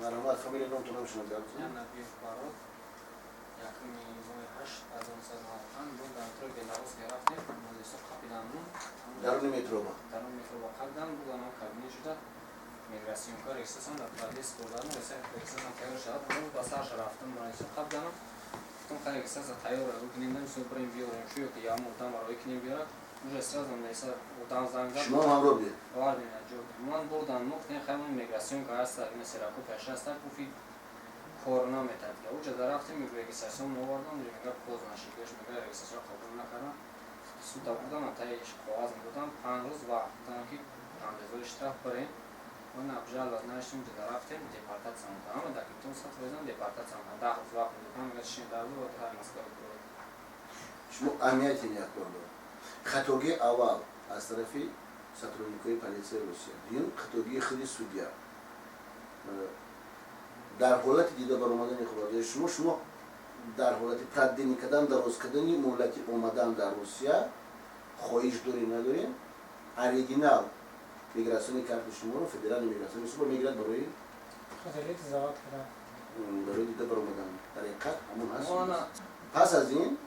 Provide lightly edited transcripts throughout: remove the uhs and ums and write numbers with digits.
Марҳамат, фамилия, номтон ҳамшуна гап Я Набиев Барод, 1 моҳи 8 1995 буд, дар метрои Белорусская рафтем, муҳандисо қапиданму. Даруни метроба? Даруни метроба қапидан, бурданам кабина шуда, миграционка регистрация дар подъезд бурданам, регистрация тайёр шавад, ба сарша рафтам, муҳандисо қапиданам, гуфтам, хай, регистрация тайёр кунем, мисол бирем биёрем шу ё ки яму одам барои кунем биёрад, уже сразу меса одам занг зад. Шумо ҳамроҳ будед? Овардем ҷо. Ман бурдан, мо гуфтем, хай, миграционка ҳаста, ина ксерокопия ҳаста, гуфти кор наметад. Уҷа да рафтем, регистрация овардам, уҷа мега поздно шид, мега регистрация қабул накардам. Суда бурдан, таи коғаз медодам, 5 рӯз вақт додам, ки 5000 штраф барем. Ман обжаловать навиштем, уҷа да рафтем, депортация мекардам, ама дар 100% депортация мекардам. 10 рӯз вақт медодам, мега шин дарду ва тай Москва. Шумо аҳамияти як бор хатогии аввал аз тарафи сотрудникои полисияи Русия, дуюм хатогии худи судья дар ҳолати дида баромадани хулосаи шумо. Шумо дар ҳолати продление кардан, дароз кардани муҳлати омадан дар Русия хоҳиш дорем, надорем, оригинал миграционный карти шуморо Федеральный миграционный служба мегирад барои дида баромадан. Дар ҳақиқат ҳамон ҳаст. Пас аз ин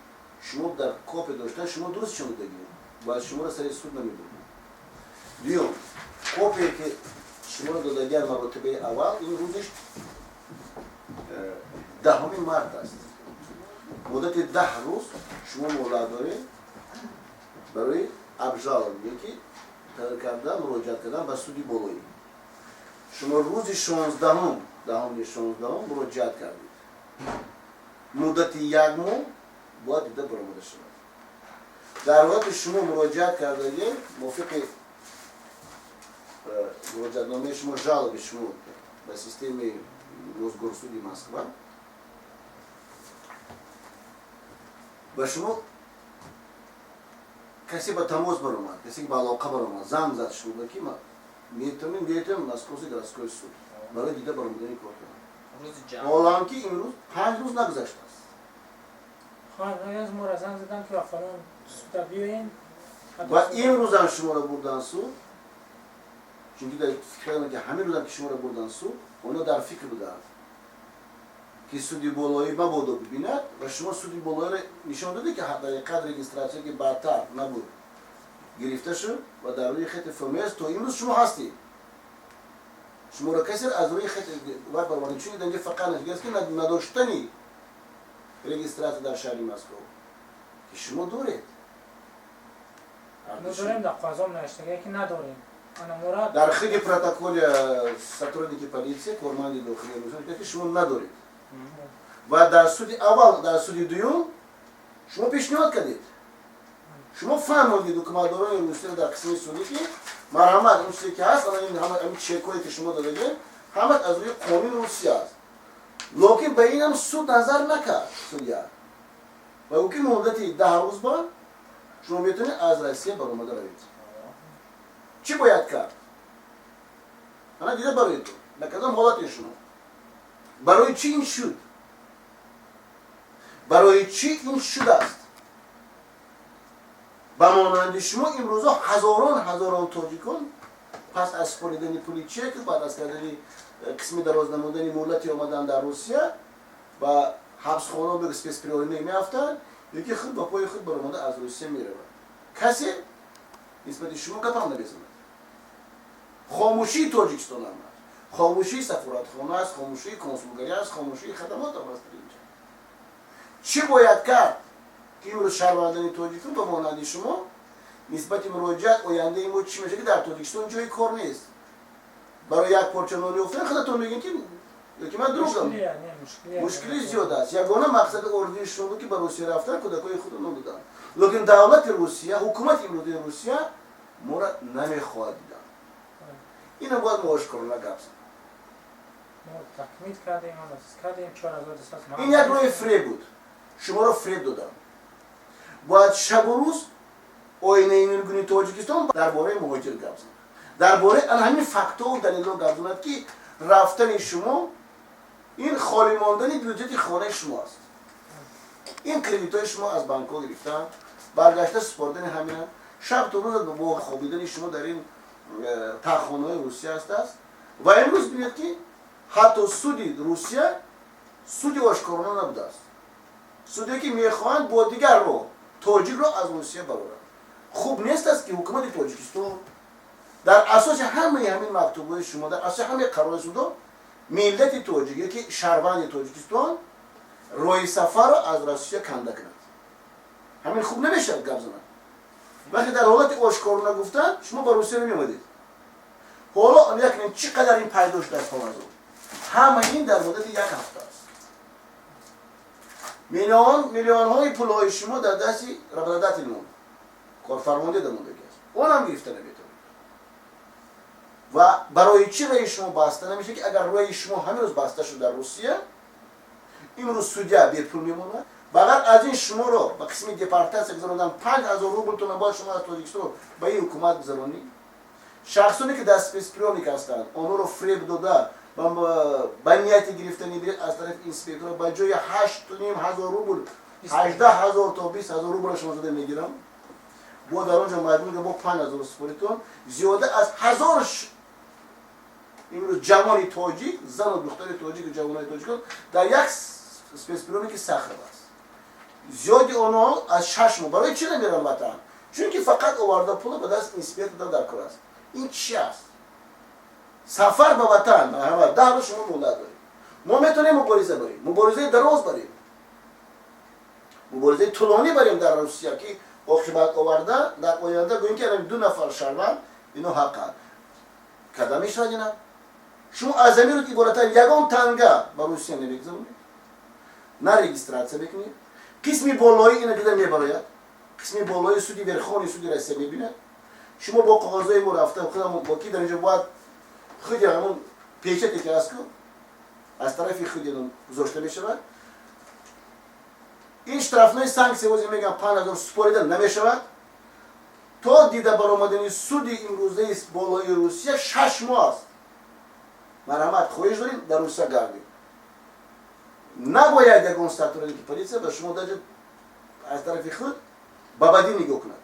шумо дар копия доштан, шумо дуруст нишон додагӣ, бояд шуморо сари суд намебурданд. Дуюм, копие ки шуморо додагиан маротибаи аввал, ин рӯзиш 10 март аст. Муддати 10 рӯз шумо муҳлат доред барои обжалование ки тайёр кардан, муроҷиат кардан ба суди болоӣ. Шумо рӯзи 16-ум, 10-уми 16-ум муроҷиат кардед. Муддати як моҳ бояд дида баромада шавад. Дар ҳолати шумо муроҷиат кардагӣ, мувофиқи муроҷиатномаи шумо, жалоби шумо ба системаи Мосгорсуди Москва, ба шумо касе ба тамос баромад, касе ба алоқа баромад, занг зад шумо ки метавонем биётем Московский городской суд барои дида баромадани кортона. Ҳолан ки имрӯз 5 рӯз нагузаштааст. Моро занг задан ки ба фалон суда биёен. Ва имрӯзам шуморо бурдан суд, чунки дар фикр кардам, ки ҳамин рӯзам ки шуморо бурдан суд, онҳо дар фикр буданд, ки суди болоӣ мабодо бибинад ва шумо суди болоиро нишон доде, ки дар ҳақиқат регистрация ки баъдтар набуд, гирифта шуд ва дар рӯи хати ФМС то имрӯз шумо ҳастед. Шуморо касе аз рӯи хати вай баромадем, чунки дар инҷа фақат нашудааст, ки надоштани регистрация дар шаҳри Москва, ки шумо доред. Дорем, дар қоғазом навиштагие ки надорем. Дар хиди протоколи сотрудники полиция, корманди дохилии, ки шумо надоред. Ва дар суди аввал, дар суди дуюм шумо пешниҳод кардед, шумо фаҳмондед ҳукуматдорони Русияро дар қисми судӣ, ки марҳамат, он чизе ки ҳаст, ҳамин чекое ки шумо додагед, ҳамат аз рӯи қонуни Русия аст. Локин ба инам суд назар накард, судья, ва гуфт, ки муддати 10 рӯз ба шумо метавонед аз Россия баромада равед. Чӣ бояд кард? Ана дида бароед, ба кадом ҳолате шумо, барои чӣ ин шуд, барои чӣ ин шудааст? Ба монанди шумо имрӯзо ҳазорон ҳазорон тоҷикон пас аз супоридани пули чек, баъд аз кардани қисми дароз намудани муҳлати омадан дар Русия, ба ҳабсхона, ба спецприёмник меафтанд ёки худ ба пои худ баромада аз Русия меравад. Касе нисбати шумо гапам намезанад. Хомӯшии Тоҷикистон ам аст, хомӯшии сафоратхона аст, хомӯшии консулгарӣ аст, хомӯшии хадамот ам аст. Инҷа чӣ бояд кард, ки имрӯз шаҳрвандони тоҷикон ба монанди шумо нисбати муроҷиат, ояндаи мо чӣ мешавад, ки дар Тоҷикистон ҷои кор нест, барои як порча нон ёфтан? Худатон мегӯед ки ёки ман дурӯғам? Мушкили зиёд аст. Ягона мақсади орзуи шумо буд, ки ба Русия рафтан, кӯдакои худро нон додан. Лекин давлати Русия, ҳукумати имрӯзаи Русия моро намехоҳад дидан. Ина бояд мо ошкорона гап занем. Ин як роҳи фиреб буд, шуморо фиреб додам. Бояд шабу рӯз оинаи нилгуни Тоҷикистон дар бораи муҳоҷир гап занад, дар бораи ана ҳамин фактову далелҳо гап занад, ки рафтани шумо ин холӣ мондани бюҷети хонаи шумо аст, ин кредитҳои шумо аз банкҳо гирифтан, баргашта супордани ҳамина, шаб то рӯз бо хобидани шумо дар ин тахонаҳои Русия ҳастааст. Ва имрӯз бинед, ки Ҳатто суди Русия суди ошкорона набудааст, суде ки мехоҳанд бо дигар роҳ тоҷикро аз Русия бароранд. Хуб нест аст, ки ҳукумати Тоҷикистон дар асоси ҳамаи ҳамин мактубҳои шумо, дар асоси ҳамаи қарори судо, миллати тоҷик ёки шаҳрванди Тоҷикистон роҳи сафарро аз Россия канда кунад. Ҳамин хуб намешавад гап занад. Вақте дар ҳолати ошкорона гуфтанд, шумо ба Русия намеомадед. Ҳоло якнем, чӣ қадар ин пайдо шудааст қоғазо. Ҳама ин дар муддати як ҳафта аст. Миллион миллионҳои пулҳои шумо дар дасти работодатель монд, корфармонде дар мондагӣ аст, онам гирифта наметавонед. Ва барои чӣ роҳи шумо баста намешавад, ки агар роҳи шумо ҳамин рӯз баста шуд дар Русия, имрӯз судья бепул мемонад. Ба ғайр аз ин, шуморо ба қисми депортатсия гузарондан, 5000 рублтона бояд шумо аз Тоҷикистон ба ин ҳукумат гузаронӣ. Шахсоне ки дар спецприёмник ҳастанд, онҳоро фреб дода, ба нияти гирифтани билет аз тарафи инспектора ба ҷои 8500 рубл 18 000 то 20 000 рубла шумо зада мегирам. Бо дар он ҷо маҷбур бо 5000 супоритон. Зиёда аз 1000 имрӯз ҷавони тоҷик, зану духтари тоҷику ҷавонои тоҷикон дар як спецприёмники Сахаров аст. Зиёди онҳо аз 6 моҳ. Барои чӣ намеранд ватан? Чунки фақат оварда пула ба даст инспектор дар кор аст. Ин чи аст? Сафар ба ватан 10 рӯз шумо муҳлат доред. Мо метавонем мубориза барем, муборизаи дароз барем, муборизаи тӯлонӣ барем дар Русия, ки оқибат оварда дар оянда гӯем, ки ду нафар шаҳрванд ино ҳаққанд када мешавад. Ина шумо аз ҳамин рӯз иборатан ягон танга ба Русия намегузаронед, на регистрация мекунед. Қисми болоӣ ина дида мебарояд, қисми болои суди, верховный суди Россия мебинад. Шумо бо қоғозҳои мо рафта, бо ки дар инҷо бояд худи ҳамон печате ки аст ку, аз тарафи худи гузошта мешавад. Ин штрафной санкция ози мегам, 5000 супорида намешавад то дида баромадани суди имрӯзаи болои Русия, 6 моҳ аст. Марҳамат, хоҳиш дорем, дар Русия гардед. Набояд ягон сотрудники полиция ба шумо даже аз тарафи худ ба бадӣ нигоҳ кунад.